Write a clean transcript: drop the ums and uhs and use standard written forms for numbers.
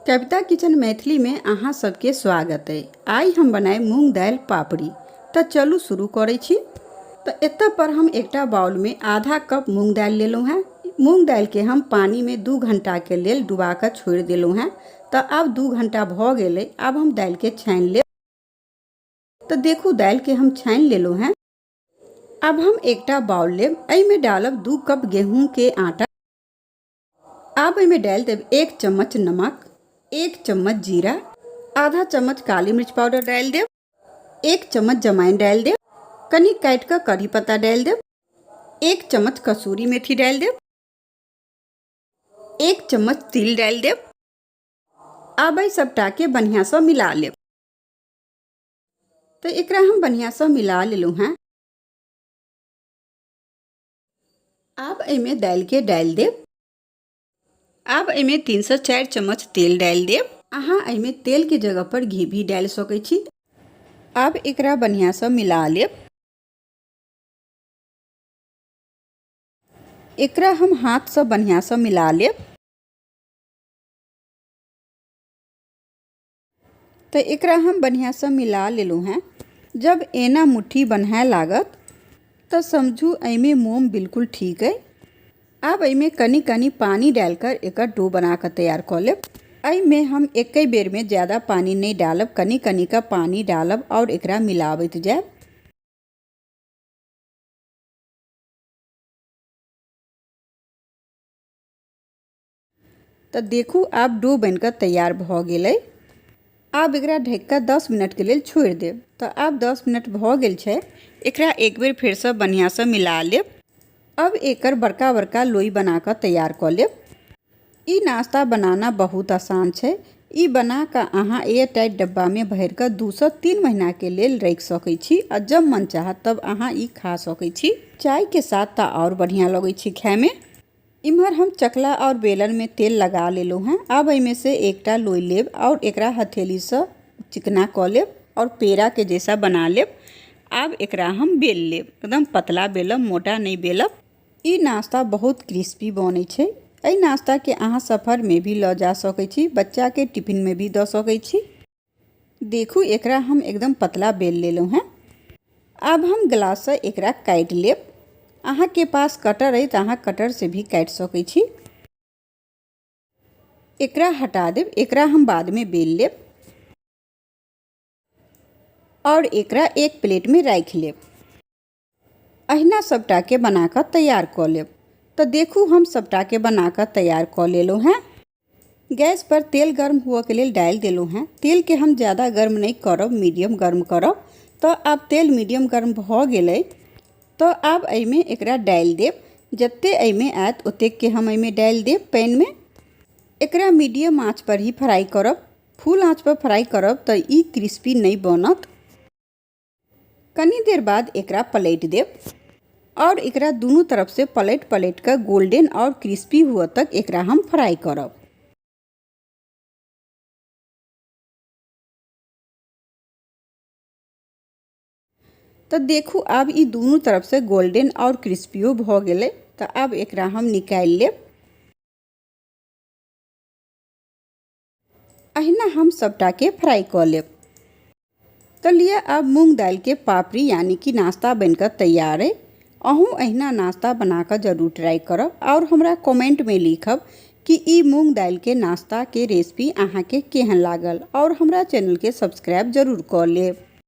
कविता kitchen Maithili में अहाँ सबके स्वागत है। आइ हम बनाए मूंग दालि पापड़ी। तऽ चलू शुरू करै छी। तऽ एतऽ पर हम एकटा बाउल में आधा कप मूंग दालि लेलहुँ हेँ। मूंग दालि के हम पानी में 2 घंटा के लेल डुबा कऽ छोड़ि देलहुँ हेँ। तऽ आब 2 घंटा भऽ गेलै, आब हम दालि के छानि लेब। तऽ देखू दालि के हम छानि लेलहुँ हेँ। आब हम एकटा बाउल लेब, एहिमे डालब 2 कप गेहूँ के आटा। आब एहिमे डालि देब 1 चम्मच नमक, 1 चम्मच जीरा, आधा चम्मच काली मिर्च पाउडर डालि देब, 1 चम्मच जमाइन डालि देब, कनी काटि कऽ करी पत्ता डालि देब, 1 चम्मच कसूरी मेथी डालि देब, 1 चम्मच तिल डालि देब। आब एहि सबटाके बढ़िआँसँ मिला लेब। तऽ एकरा हम बढ़िआँसँ मिला लेलहुँ हेँ। आब एहिमे दालिके डालि देब। आब एहिमे 3 से 4 चम्मच तेल डालि देब। अहाँ एहिमे तेलके जगह पर घी भी डालि सकै छी। आब एकरा बढ़िआँसँ मिला लेब। एकरा हम हाथसँ बढ़िआँसँ मिला लेब। तऽ एकरा हम बढ़िआँसँ मिला लेलहुँ हेँ। जब एना मुट्ठी बन्हाए लागत तऽ समझू एहिमे मोम बिल्कुल ठीक अइ। आब एहिमे कनि कनि पानी डालि कऽ एकर डो बना कऽ तैयार कऽ लेब। एहिमे हम एके बेरमे ज़्यादा पानी नहि डालब, कनि कनि कऽ पानी डालब आओर एकरा मिलाबैत जायब। तऽ देखू आब डो बनि कऽ तैयार भऽ गेलै। आब एकरा ढकि कऽ 10 मिनटके लेल छोड़ि देब। तऽ आब 10 मिनट भऽ गेल छै। एकरा एक बेर फेरसँ बढ़िआँसँ मिला लेब। अब एकर बड़का बड़का लोई बना कऽ तैयार कऽ लेब। ई नाश्ता बनाना बहुत आसान छै। ई बना कऽ अहाँ एयर टाइट डब्बामे भरि कऽ 2 सँ 3 महीनाके लेल राखि सकै छी आ जब मन चाहत तब अहाँ ई खा सकै छी। चायके साथ तऽ आओर बढ़िआँ लगै छै खायमे। इम्हर हम चकला और बेलन में तेल लगा लेलहुँ हेँ। आब एहिमे से एकटा लोई लेब और एकरा हथेलीसँ चिकना कऽ लेब और पेड़ाके जैसा बना लेब। आब एकरा हम बेल लेब, एकदम पतला बेलब, मोटा नहि बेलब। ई नाश्ता बहुत क्रिस्पी बनै छै। एहि नाश्ताके अहाँ सफरमे भी लऽ जा सकै छी, बच्चाके टिफिनमे भी दऽ सकै छी। देखू एकरा हम एकदम पतला बेल लेलहुँ हेँ। आब हम ग्लाससँ एकरा काटि लेब। अहाँके पास कटर अइ तऽ अहाँ कटरसँ भी काटि सकै छी। एकरा हटा देब, एकरा हम बादमे बेल लेब आओर एकरा एक प्लेटमे राखि लेब। अहिना सबटाके बना कऽ तैयार कऽ लेब। तऽ देखू हम सबटाके बना कऽ तैयार कऽ लेलहुँ हेँ। गैस पर तेल गर्म हुअके लेल डालि देलहुँ हेँ। तेलके हम ज़्यादा गर्म नहि करब, मीडियम गर्म करब। तऽ आब तेल मीडियम गर्म भऽ गेलै। तऽ आब एहिमे एकरा डालि देब। जते एहिमे आयत ओतेकके हम एहिमे डालि देब पैनमे। एकरा मीडियम आँच पर ही फ्राई करब। फुल आँच पर फ्राई करब तऽ ई क्रिस्पी नहि बनत। कनी देर बाद एकरा पलटि देब और एकरा दुनू तरफ से पलटि पलटि कऽ गोल्डन और क्रिस्पी हुअ तक एकरा हम फ्राई करब। तऽ देखू आब ई दुनू तरफ से गोल्डन और क्रिस्पियो भऽ गेलै। तऽ आब एकरा हम निकालि लेब। अहिना हम सबटाके फ्राई कऽ लेब। तऽ लिअ आब मूँग दालिके पापड़ी यानी कि नाश्ता बनिकऽ तैयार अइ। अहूँ अहिना नाश्ता बना कऽ जरूर ट्राई करब आओर हमरा कमेंटमे लिखब कि ई मूँग दालिके नाश्ताके रेसिपी अहाँके केहन लागल आओर हमरा चैनलके सब्सक्राइब जरूर कऽ लेब।